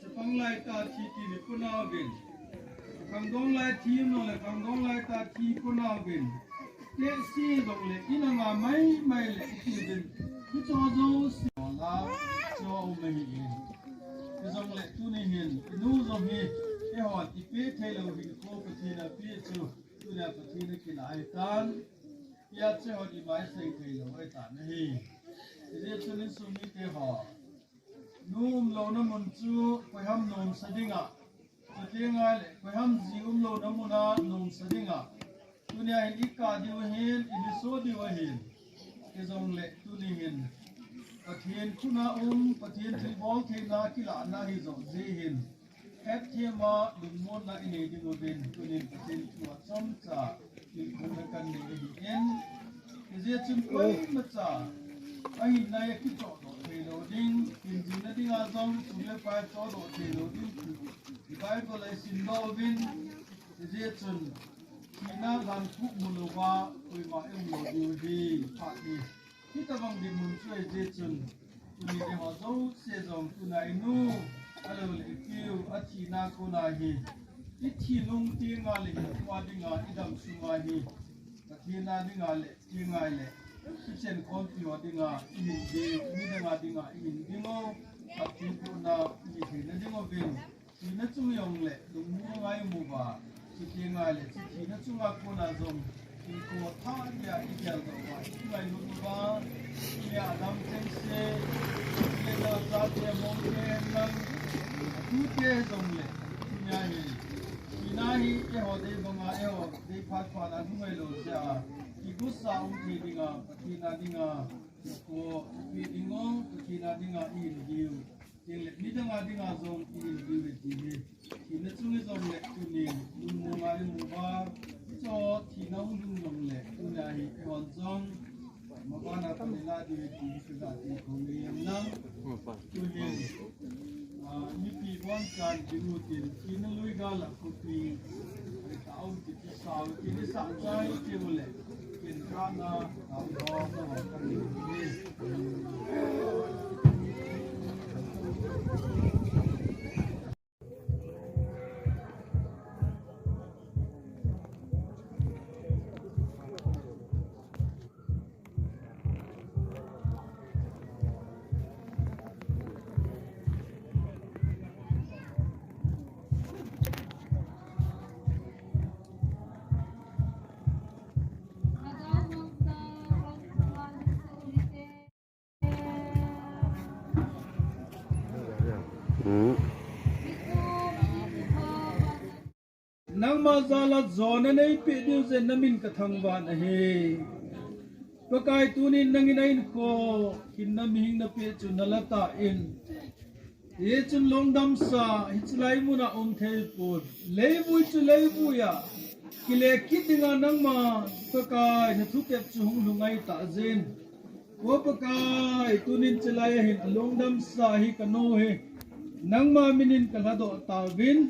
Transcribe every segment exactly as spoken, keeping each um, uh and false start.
Chapang lai tah thi ti le puna vin. Khangdong lai thi no le khangdong lai tah thi puna vin. Te si dong le ina ma mai mai le ti vin. Ki cho zo si la cho mai in. Ki zong le tuni hin, nu zong hi, e ho ti pe thei lo hi ko ka thi na pi chu. Tunia Pathen a kilai tan, pia che ho di mai sei thei lo ai tan ahi. Hijeh chun insung mite ho, nu umlona mun chu koiham nomsa dinga, chuteng le koiham ji umlona muna nomsa dinga, tunia hin i kah diu ahin, i hiso diu ahin. Hijong le tuni hin Pathen khut a um, Pathen thilbol theina kilahna hi jong jeh hin, hetthem a lungmonna i nei ding uvin, tunin Pathen thu a chomcha tilkhouna kan nei ahi in. Hijeh chun koimacha a hinna a kichohdoh thei lo ding, hinjing na dinga jong sum le pai chohdoh thei lo ding, Bible a i simdoh uvin. Hijeh chun thina lhan khuh mu louva koima i um lo diu hi phat hi. Hitabang dinmun chu ahijeh chun, tuni eiho jouse jong tuna i nu, ahilou le i piu, a thina kona hi, i thi nung tenga le hinkho a dinga, i dam sunga hi, Pathen a dinga le, tenga le, i chenkhompi ho dinga, i hin ding, midang a dinga, i hin ding u, Pathen kona, i hi theina ding uvin. Thina chung jong le, lungmong a i um uva, chuti ngai le, chu thina chunga kona jong, hinkho thah dia i geldoh uva, i ngailut uva, tunia lam chengse, le la chate mong te lang, tute jong le, tunia hi, thina hi eiho dei banga, eiho dei phat phat a hung ngai lou jeh a, kigusa um thei dinga, Pathen a dinga, hinkho, pi ding o, Pathen a dinga i hin diu. Tin le, midang a dinga jong i hin diu ve ti hi. Thina chung i jong le, tunin, lungmong a i um uva, hicho thina hung lhung jong le, tunia hi eihon jong, maban a pan i la diu ve ti hi, ka ga ti khom le jeng lang. Tunin, ah, mipi bonchan ding u tin, thina lui gal a khopi, i ta um ti. Nangma jal a jona nei peh diu jeh in na min ka thangvah in ahi. Pakai, tunin nangin a hinkho, hinna mihing na peh chu na la tan. Hichun lungdamsa, hiche lai mun a um thei pon. Leivui chu leivui a, kile kit dinga nangma, Pakai, na thutep chu hung lhung ngai ta jin. O Pakai, tunin hiche lai a hin a lungdamsa hi ka nu hi, nangma min in ka lhadoh tauvin.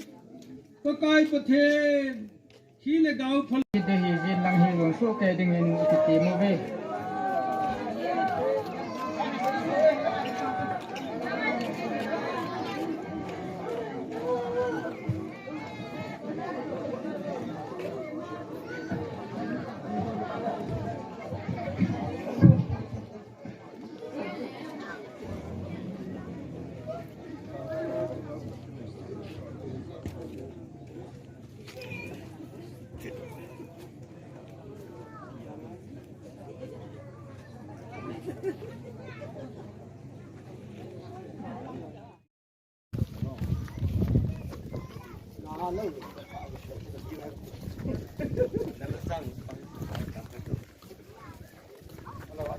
Pakai Pathen, Thi le gao phal. Ti hi jin lang hi lungsuh kei dingin i kitem uve.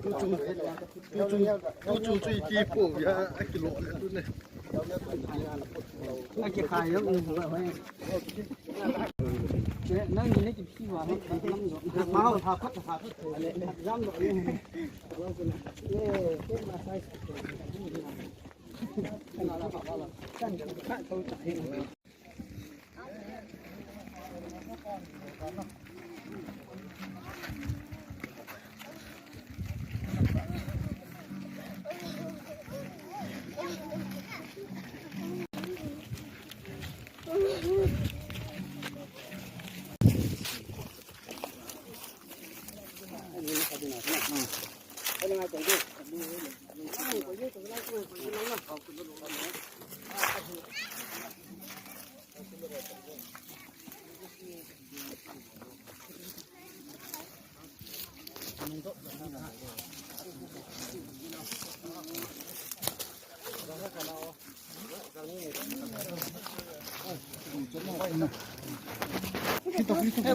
Tu chung, tu chung, tu chung chu i kipo ya, a kilo le tu ne. A kikhai lo, hoi. Che, nang ni le kipi wa, lam lo. Ma, ha phat, ha phat. Lam lo. Eh,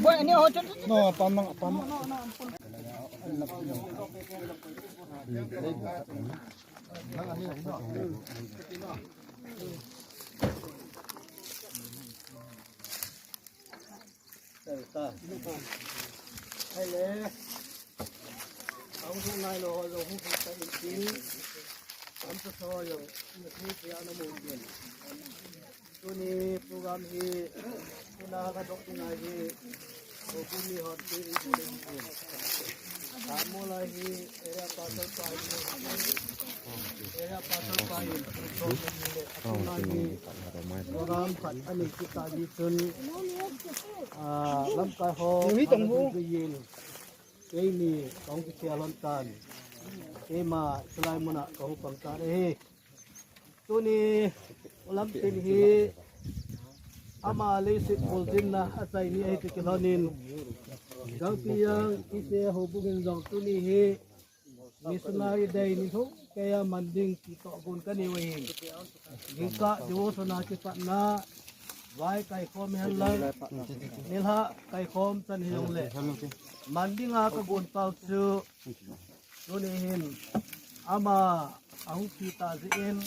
boy, ini hotel. No, pamang, pamang. Tuni program hi, tuna ka dok tuna hi, ko kumi hot hi, hi, hi. Kamu lai hi, area pastor pa hi, area pastor pa hi, so, tuna hi, program khat ani kita hi chun, ah, lamkai ho, mi tong bu. Keini kong kikhel lhon tan. Keima chulai muna kong pang tan ahi. Tuni ulam tin hi ama leiset buljinna achai ni ahi ti kilhonin. Gangpi jang ise houbung in jong tuni hi missionary day ni thum keiya man ding ti toh gon kanei u ahin. Jingkah devotion a kipatna, vai kaikhom hen lang, nilhah kaikhom chan hijongle, man dinga kagon pau chu, tuni hin, ama ahung thi tah jeh in,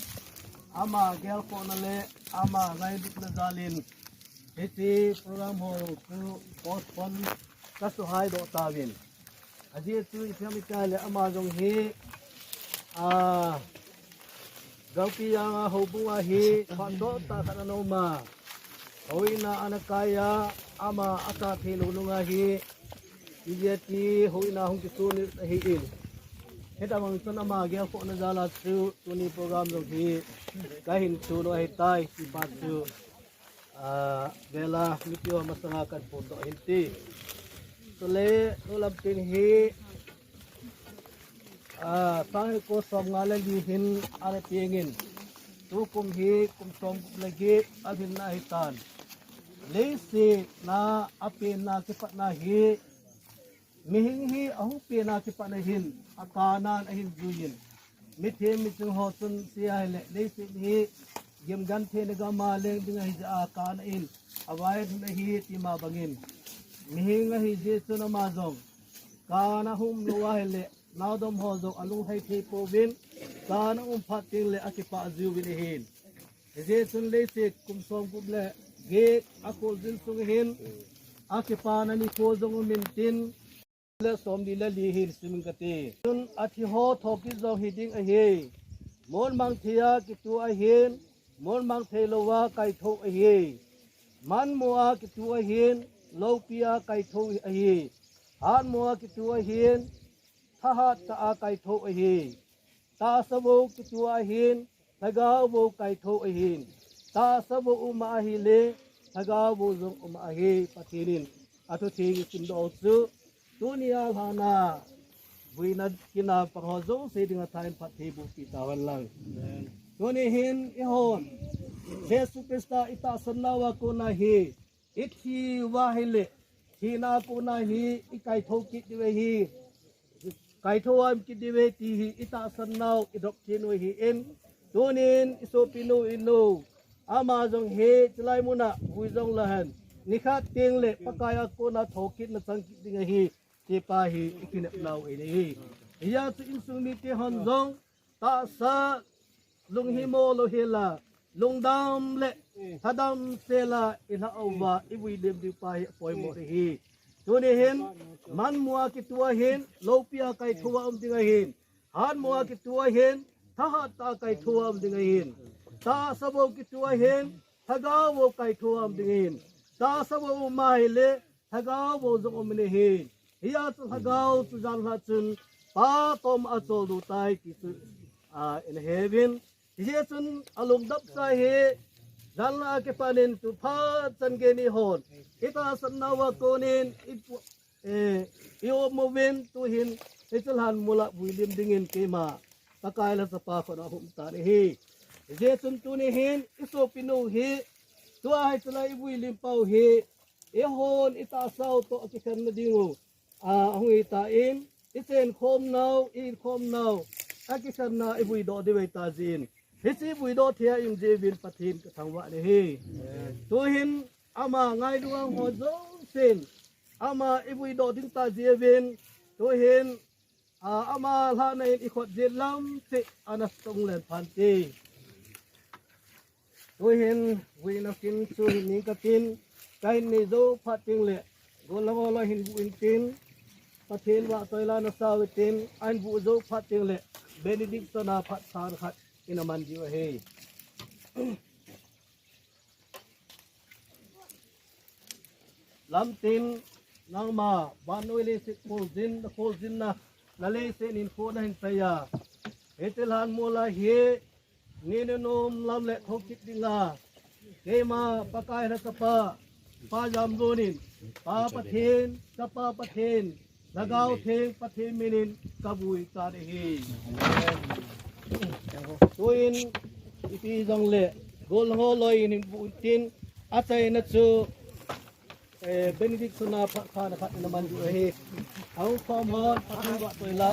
ama gelkhohna le, ama ngailutna jalin, hiche program ho chu postpone kasahai doh tauvin. Ajeh chu ipi ham itile ama jong hi, a, Gangpi janga houbunga hi, phatdoh tah khat ana um a. Houin a ana kai a, ama asa thei lou nunga hi, ijeh ti houin a hung kisun ahin. Hitabang chun ama gelkhohna jal a chu, tuni program jong hi, kahin sun u ahitai, ti pa chu. Ah, vela, mipi ho masanga kan phondoh hin ti. Chule, nulam tin hi, ah, sang hi ko som nga le li hin ana pengin. Tukum hi, kum som gup le get, ahinna ahitan. Leiset a apenna kipatna hi, Mihing hi ahung penna kipatna hin, akana ahin juiyin. Mithem miching ho chun seihile, leiset hi gimgentheina gam a leng ding ahi jeh a kana in, avai lhun ahi ti ma bangin. Mihing ahi jeh chun ama jong, kana hung um lou ahile, naodom ho jong alunglhai thei pouvin, kana um phat teng le akipah jiuvin ahin. Hijeh chun leiset kum som gup le get akholjin sung hin, akipana nikho jong um intin, le som li le li hin simin kati. Chun athi ho thokit jong hiding ahi. Monmang thei a kitu ahin, monmang thei lou a kaitho ahi. Manmo a kitu ahin, loupi a kaitho ahi. Hatmo a kitu ahin, thahat tah a kaitho ahi. Tahsa bou kitu ahin, lhagao bou kaitho ahin. Tahsa bou um ahile, lhagao bou jong um ahi, Pathen in athutheng isimdoh u chu. Tunia lhana, vuina kina pang ho jouse dinga thain phatthei boh peh tahen lang. Tuni hin eihon, Jesu Christa itahsan nauva kona hi, ithi uva ahile, thina kona hi, ikaitho kit diu ahi. Kaitho a um kit diu ahi ti hi itahsan nau idop thei u ahin, tunin isopinu inu, ama jong hi chulai muna vui jong lehen, nikhat teng le Pakai a kona thokitna chang kit ding ahi, ti pa hi ikinepnau ahi. Hijeh chun insung mite hon jong, tahsa lunghimo lou hela, lungdam le thadam sela ilhah uva ivui lim diu pa hi apoimo ahi. Tuni hin, manmo a kitu ahin, loupi a kaitho a um ding ahin, hatmo a kitu ahin, thahat tah a kaitho a um ding ahin, tahsa bou kitu ahin, lhagao bou kaitho a um ding ahin, tahsa bou um ahile, lhagao bou jong um in ahi. Hijeh chun lhagao chu janhi chun pa koma choldo tai ti chu, a, ina heuvin. Hijeh chun alungdap sa hi, janhi a kipanin tu phat chan gei ni hon, itahsan nauva konin, i, eh, i-um uvin tuhin, hiche lhan mula vui lim dingin keima Pakai le Chapa khut a hung um tan ahi. Hijeh chun tuni hin, isopinu hi, tua hi chulai ivui lim pau hi, eihon itahsau toh akikhenna diu, a, ahung hitan, ichenkhom nau, i-inkhom nau, akikhenna ivui doh diu ahitan jin. Hiche vui doh thei a i um jiuvin Pathen kathangvah in ahi. Tuhin, Ama ngailu ang ho jousen, ama ivui doh ding tah jeh uvin, tuhin, a, ama lhahna in ikhut jeh lam cheh ana sung len phan te. Tuhin, vuina kin chu hin ning katin, kahin nei jou phat teng le, golhang ho loi hin bu intin, Pathen vahchoi la nasao intin, ahin bu jou phat teng le, benediction a phat san khat ina man diu ahi. Lamtin, nangma, vannoi leiset kholjin, nakholjinna, naleiset in kho nahin pei a. Hiti lhan mola hi, nina nom lam le thokit dinga. Keima Pakai Lhasapa, Pa Jamlun in, Pa Pathen, Chapa Pathen, Lhagao Theng Pathen minin kavui tan ahi. Tuin ipi jongle, golhang ho loi in hin bu intin, achaina chu, eh, benediction a phat khat na khat na man diu ahi. Ahung khom hon, Pathen vahchoi la.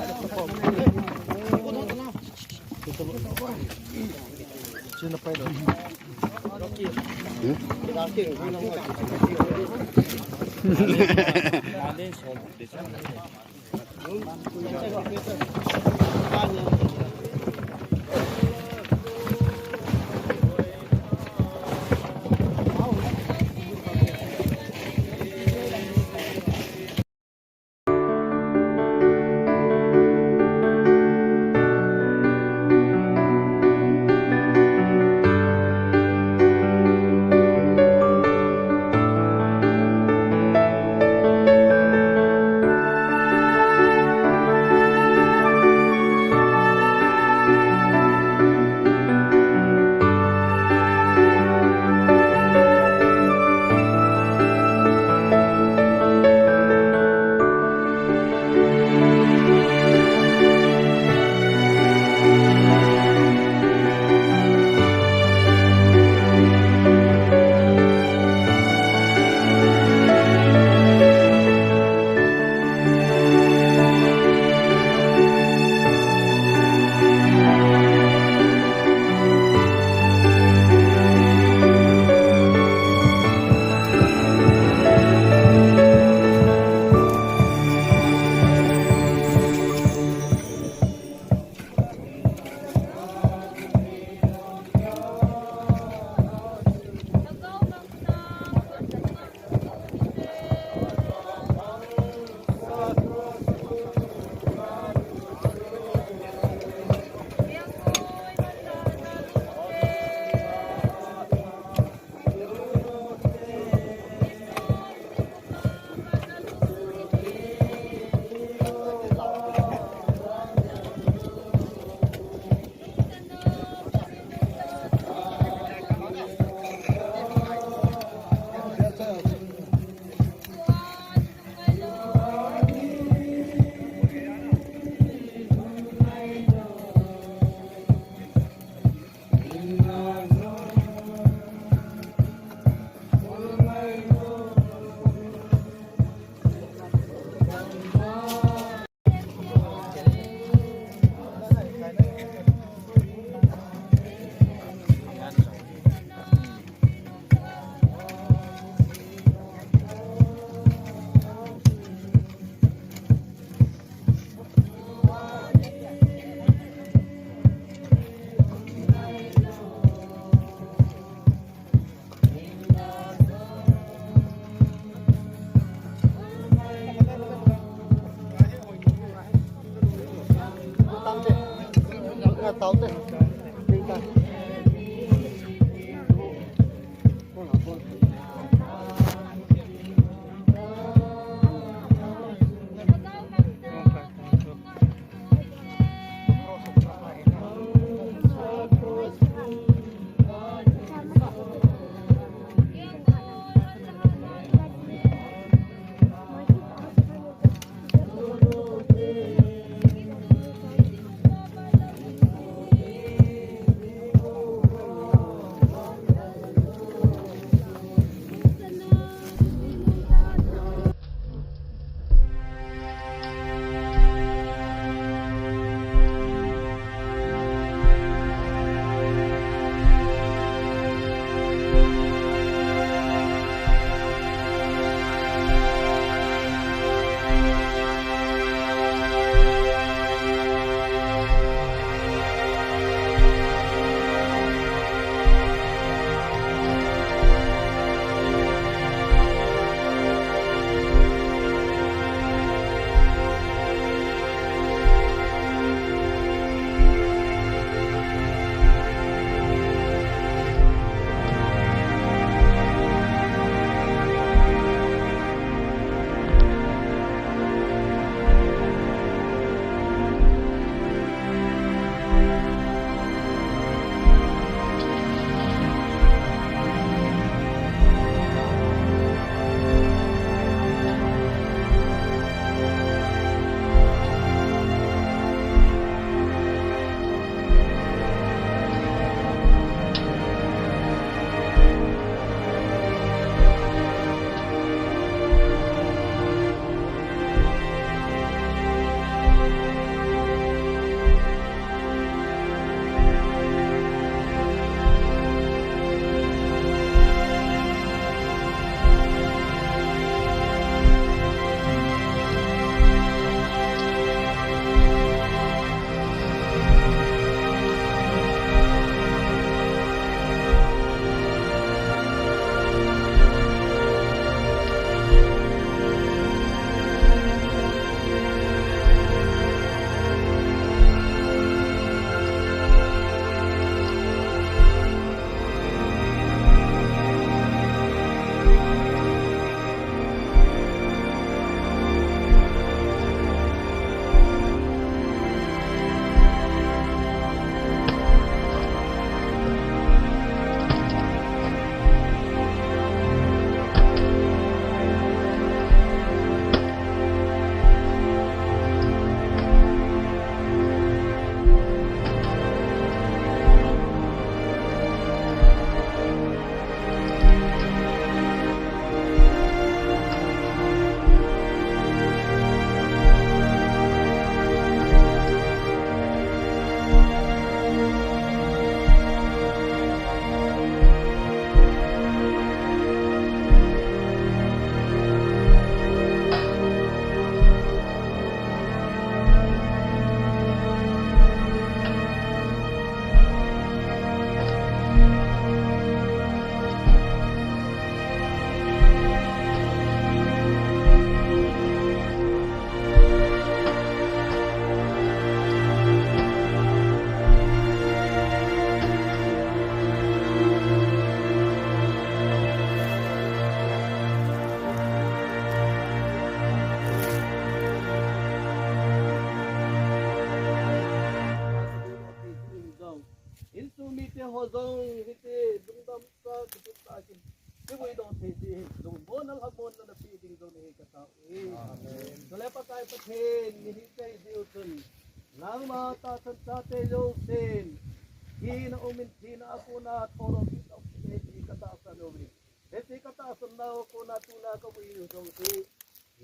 Kona tuna ka vui u jong hi,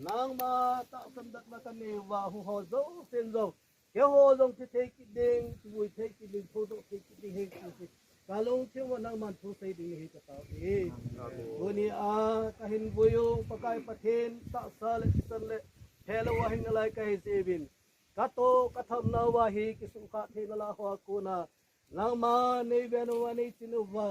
nangma tahsan datna ka nei uva, huhhing ho jousen jong, keiho jong thi thei kit ding, thi vui thei kit ding, thodoh thei kit ding ahi ti hi ka lungthim uva nangman thu sei ding ahi ka tao e. Amen. Tuni a ka hin vui u, Pakai Pathen tahsa le thisan le phelou a hing nalai ka hi jeh uvin, ka toh ka thamna uva hi kisuhkhah theina lah hoa kona nangma nei ve uva, nei chin uva.